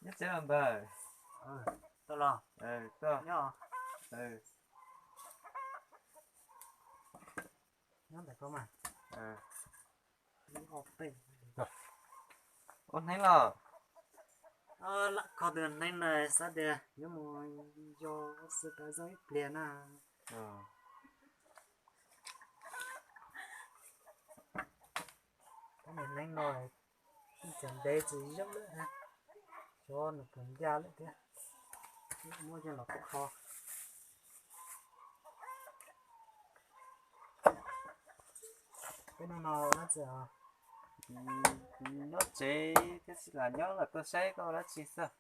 Nyob tsev los npawg? Tau los. Nyob, nyob ntawm koj mas. Ua hneev los? Kho tus hneev na, xav tias yuav mus yos xwb, tau zoo ib pliag na. Kho tus hneev no, ib txhia ntev tsis zoo lawm, xyov nws puas ncaj lawm thiab. Muab coj los kho. Peb no no dab tsi os? Nyob tsev thiab, lam nyob los tuaj saib koj dab tsi xwb.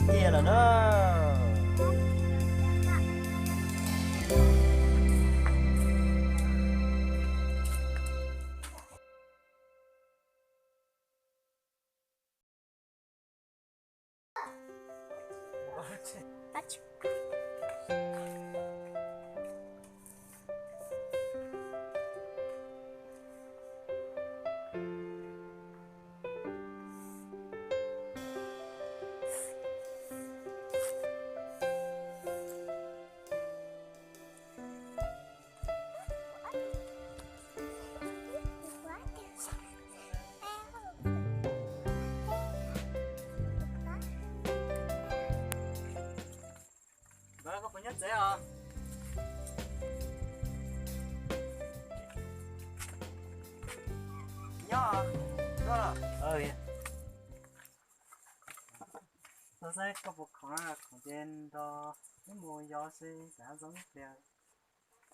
Cia lawm na. Nkawd koj puas nyob tsev os? Nyob. Tau saib koj puas khoom, khoom ces nrog wb mus yos xwb, xav zoo ib pliag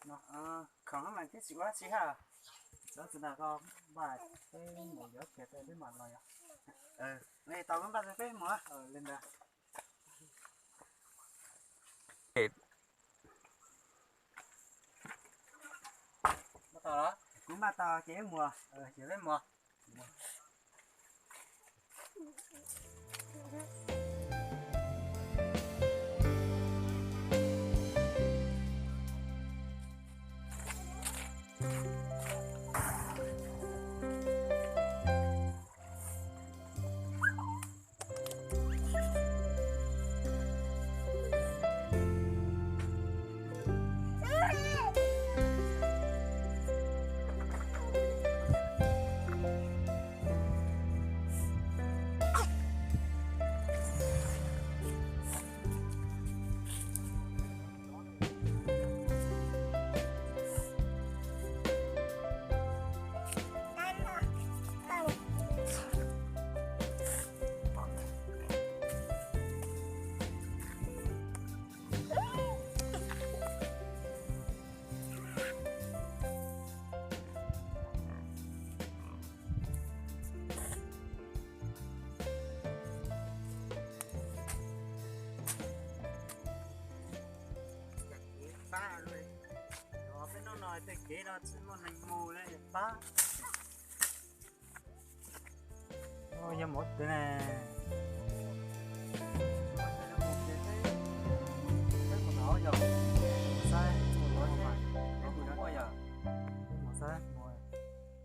no. Khoom mas twb tsis ua dab tsi hab. Txawm tsis nrog koj npaj, peb mus yos kiag peb mam los yos. Li tau koj npaj peb mus li ntawd. Kuv npaj tau ces wb mus, ces peb mus. Tsis muaj neeg mus li pab. Yog mus twg ne? Peb mus no yog, saib, mus saib,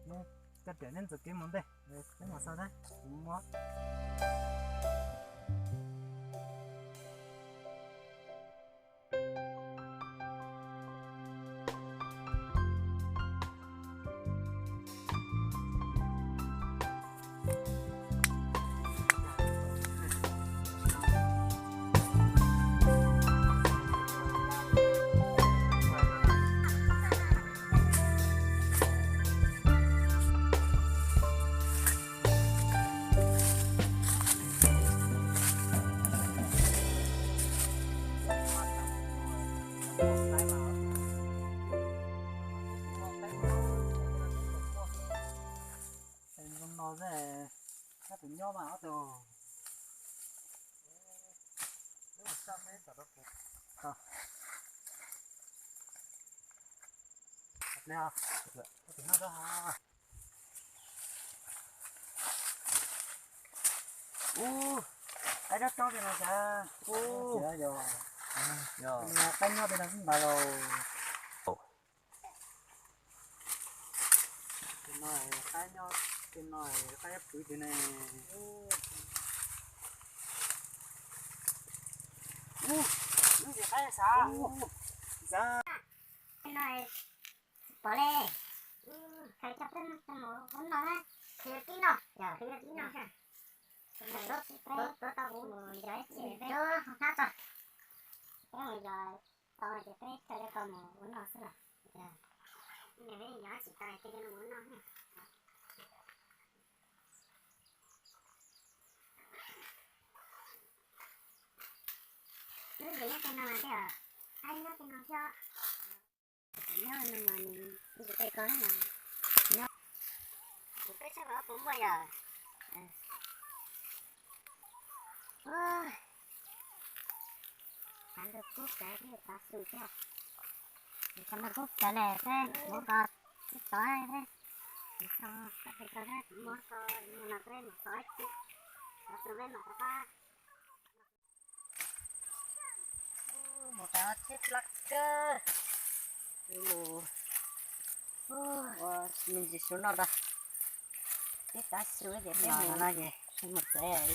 neb coj tiam neb ntxuav kev mus ntej, peb mus saib na, kuv muab. No, tus nyob mas ob tug. Ub, qaib dob tob li no cas. Ub, qaib nyob li no xwb ntag lauj. Tus no qaib nyob, tus no qaib pwv tus ne. Ub, lub ntsis qaib xav. Ub, xav. Pom li, hais coj peb mus ua noj na, qhia tib no, yog qhia tib no. Tuav tau kuv mus yos ib txhij peb hnab tso, peb mus yos tau ces peb coj coj mus ua noj xwb los. Peb yos tsis tau ces coj mus ua noj. Lub ntsis nyob tej no mas thiab, qaib nyob tej no thiab. Nyob no mas nws ntsis tej ko no. Nyob, kuv peb tshab los puas muaj yom. Ua, thav ntug kub cawv thiab tav su thiab. Thav ntug kub cawv ne, peb mus ko tsis tod peb, mus ko peb mus ko, mus no peb mus ko ib txhij, tav su peb mam rov qab. Mus tas tsheb plab kawg. Mus ua me ntsis su noj tso. Peb tav su ces peb mus no ces mus tsev,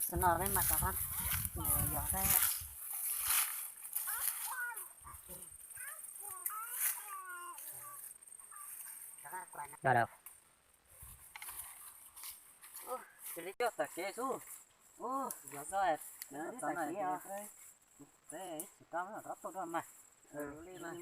su noj peb mam rov qab mus yos peb. Ua li coj tom kev xwb. Ua, yog txog txog no ces peb tsis rov rov tuaj dua mas. Li mas.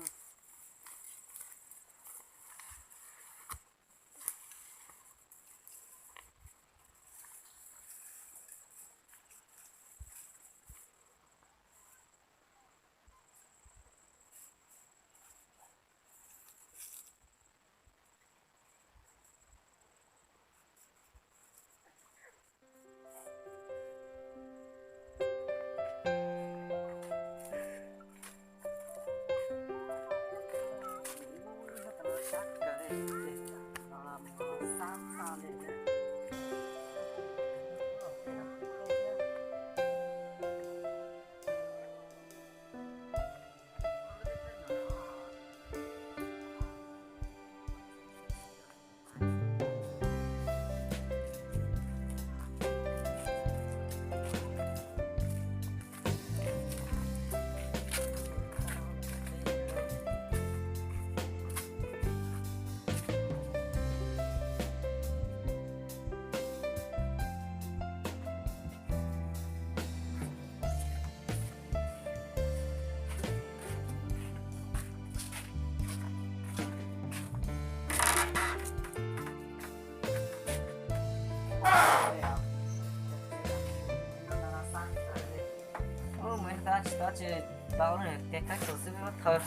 Mus tab tsis tab tsis tau, kev kab kaum xwb peb muab thawb.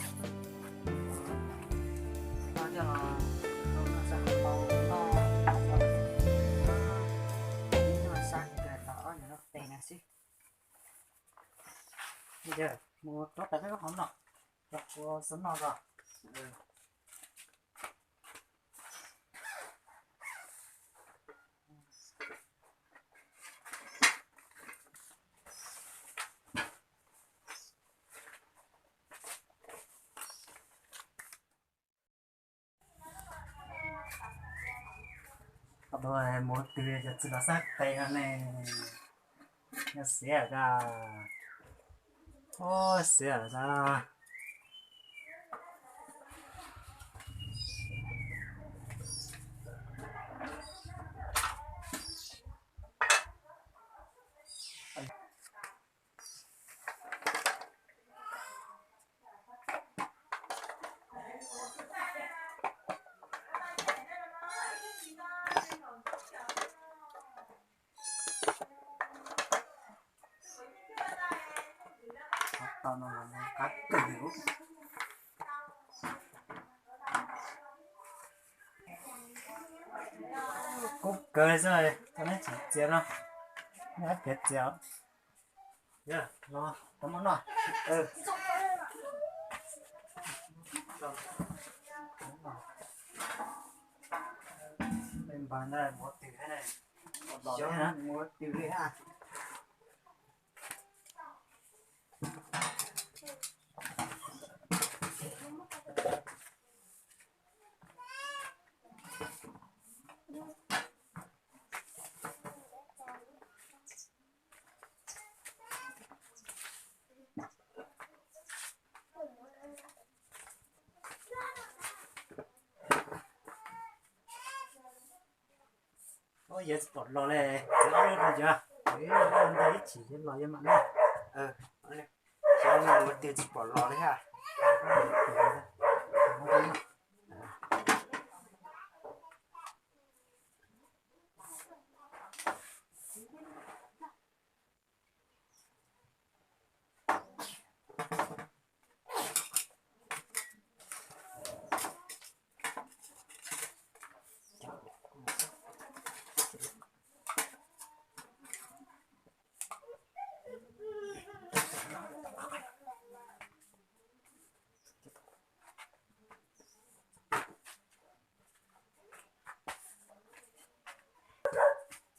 Coj los, sab kawg tau ob nyuag lub tes no xwb. Mus rau tas peb lub hauv no, los ua xov no os. Mus twg cov txiv los sab qe no ne, nyob xiav tas, xiav tas. Kub kawg xwb, tau neb tsis txiav no, neb piav txiav. Los tau mov noj. Npawg ntawd mus twg, mus twg li ha. Yawg tsis pom los li, txiav ob lub rau yawg, ib lub ntawd ib chim los yawg mam noj. Xyov mus twg tsis pom los li ha.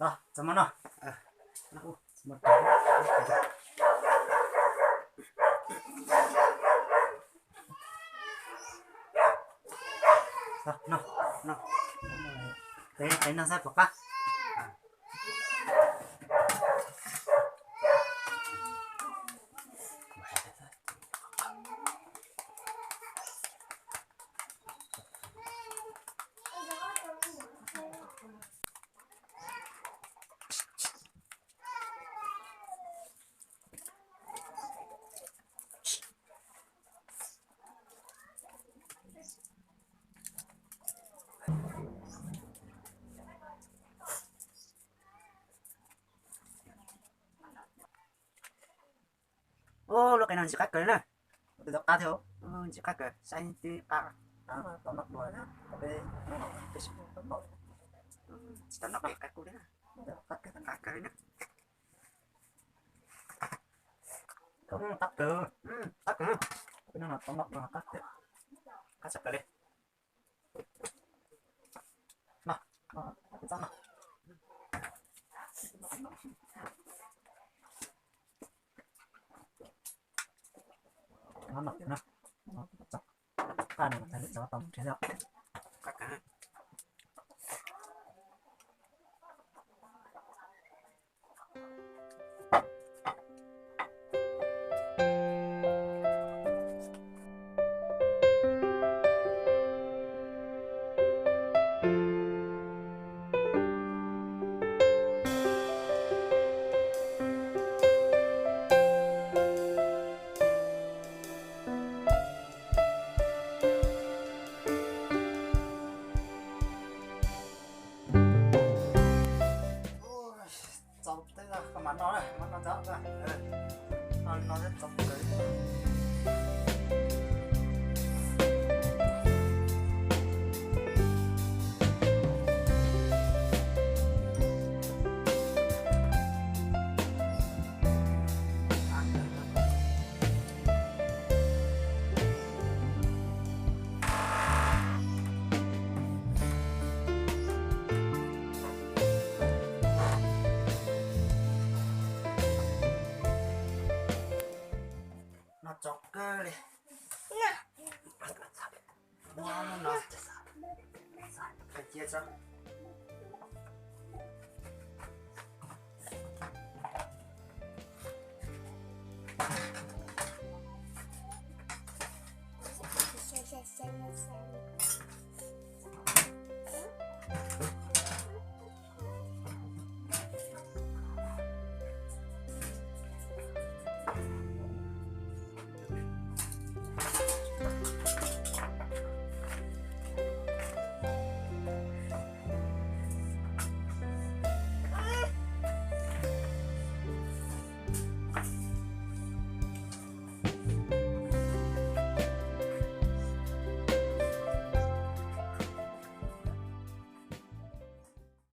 Txog, txog mov noj. Noj, noj. Peb, peb noj saib puas qab. Ub, lub qe no ntxim qab kawg li na. Tus tau qab thiab, ntxim qab kawg, saib twb qab. Tsis tau noj qe qab kub li na. Qab kawg li na. Qab kawg, qab kawg. Qab kawg li. Txaus twb koj mam noj na, mam noj txog, noj li no thiab txaus kawg. Noj txaus kawg li. Ua no, cia tso.